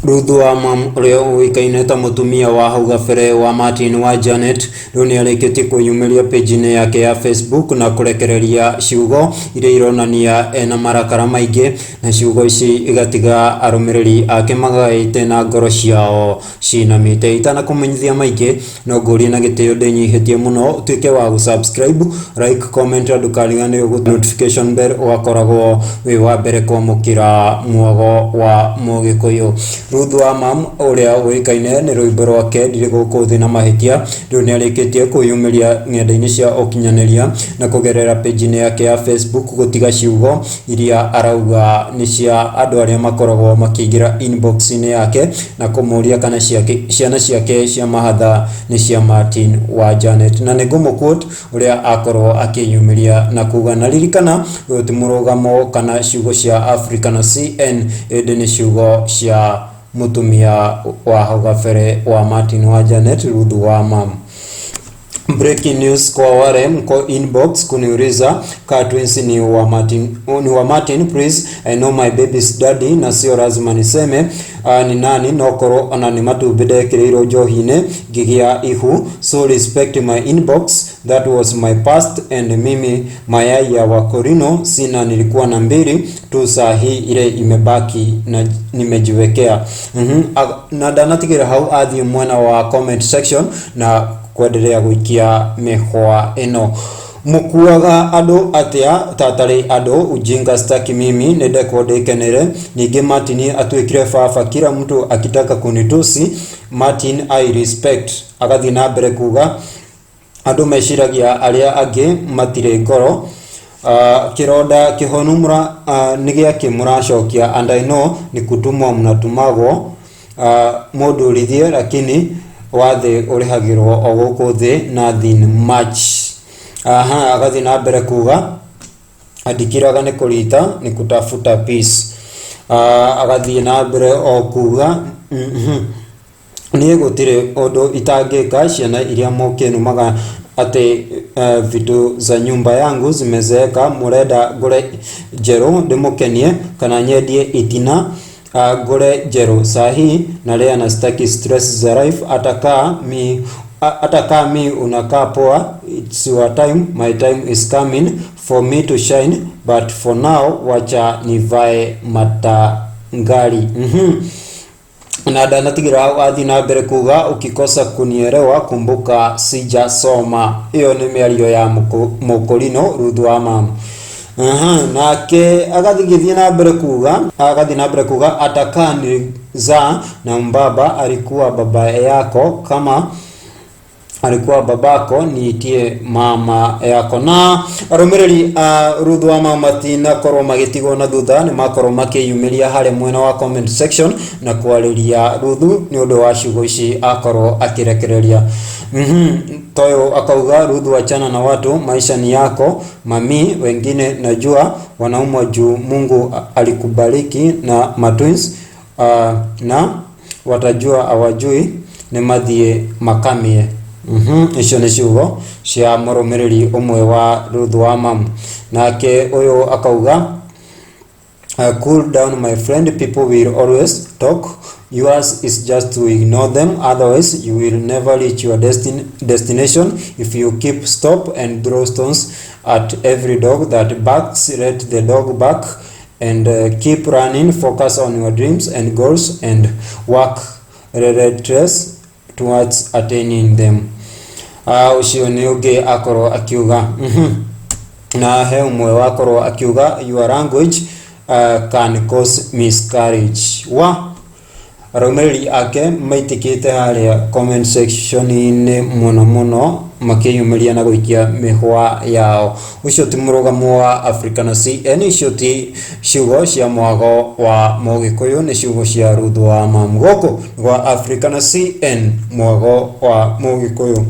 Ruth wa Mam ũrĩa ũĩkaine ta mũtumia wa hau gabere wa Martin wa Janet rĩu nĩ arĩkĩtie kwĩyumĩria page-inĩ yake ya Facebook na kũrekereria ciugo iria ironania ena marakara maingĩ na ciugo ici igatiga arũmĩrĩri ake magaĩte na ngoro ciao cinamĩte. Itanakũmenyithia maingĩ no ngũrie na gĩtĩo ndĩnyihĩtie mũno ũtuĩke wa gũ subscribe, like, comment na ndũkariganĩrwo gũ notification bell ũgakoragwo wĩ wa mbere kwamũkĩra mwago wa Mũgĩkũyũ. Ruth wa Mam ũrĩa ũĩkaine nĩ rwĩmbo rwake ndirĩ gũkũ thĩ na mahĩtia rĩu nĩ arĩkĩtie kwĩyumĩria ng'enda-inĩ cia ũkinyanĩria na kũgerera page-inĩ yake ya Facebook gũtiga ciugo iria arauga nĩ cia andũ arĩa makoragwo makĩingĩra inbox-inĩ yake na kũmũria kana ciake, ciana ciake cia mahatha nĩ cia Martin wa Janet. Na nĩ ngũmũ quote ũrĩa akorwo akĩyumĩria na kuga na ririkana ũyũ ti mũrũgamo kana ciugo cia Africa na CN ĩndĩ nĩ ciugo cia mũtumia wa hau gabere wa Martin wa Janet Ruth wa Mam. Breaking news kwa wale mko inbox kuniuliza ka twins ni wa Martin, ni wa Martin please I know my baby's daddy na sio lazima niseme ni nani no korwo ona nĩ matumbĩ ndekĩrĩirwo njohi-inĩ ngĩgĩa ihu so respect my inbox that was my past and mimi mayai ya wakorino sina nilikuwa na mbili tu saa hii ile imebaki na nimejiwekea. Na ndanatigĩra hau athiĩ mwena wa comment section na kwenderea gũikia mĩhwa ĩno mũkuaga andũ atĩa tatarĩ andũ ujinga staki mimi nĩ ndekwo ndĩkenere ningĩ Martin atuĩkire baba kila mtu akitaka kunitusi Martin I respect agathiĩ na mbere kuga andũ meciragia arĩa angĩ matirĩ ngoro kĩronda kĩhonu nĩ gĩakĩ mũracokia and I know ni kutumwa mnatumagwo mũndũrithie lakini wa thĩ ũrĩhagĩrwo o gũkũ thĩ nothing much. Aha, agathiĩ na mbere kuga andikiraga nĩ kũrita ni kutafuta peace. Agathiĩ na mbere o kuga niĩ gũtirĩ ũndũ itangĩka ciana iria mũkĩnumaga atĩ vitu za nyumba yangu zimezeeka mũrenda ngũre njerũ ndĩmũkenie kana nyendie itina ngũre njerũ sahi nalea na sitaki stress za life hata kaa mi unakaa poa it's your time my time is coming for me to shine but for now wacha nivae matangari. Na ndanatigĩra hau athiĩ na mbere kuga ukikosa kunielewa kumbuka sijasoma. Ĩyo nĩ mĩario ya mũkũrinũ Ruth wa Mam. Aha, nake agathiĩ na mbere kuga agathiĩ na mbere kuga atakaa nilizaa na mbaba alikuwa baba yako kama alikuwa babako niitie mama yako. Na arũmĩrĩri a Ruth wa Mama matinakorwo magĩtigwo na thutha nĩ makorwo makĩyumĩria harĩa mwena wa comment section na kwarĩria Ruth nĩ ũndũ wa ciugo ici akorwo akĩrekereria. Toyo akauga Ruth achana na watu maisha ni yako mami wengine najua wanaumwa juu Mungu alikubariki na matwins na watajua awajui nĩ mathiĩ makamie. Icio nĩ ciugo cia mũrũmĩrĩri ũmwe wa Ruth wa Mam. Nake ũyũ akauga cool down my friend, people will always talk, yours is just to ignore them, otherwise you will never reach your destination if you keep stop and throw stones at every dog that barks. Let the dog bark and keep running, focus on your dreams and goals and work relentless towards attaining them. Ũcio nĩ ũngĩ akorwo akiuga. Na he ũmwe wakorwo akiuga your language can cause miscarriage. Wa arũmĩrĩri ake maitĩkĩte harĩa comment section-inĩ mũno mũno makĩyumĩria na gũikia mĩhwa yao. Ũcio ti mũrũgamo wa Africa na CN, icio ti ciugo cia mwago wa Mũgĩkũyũ, nĩ ciugo cia Ruth wa Mam. Gũkũ nĩ gwa Africa na CN, mwago wa Mũgĩkũyũ.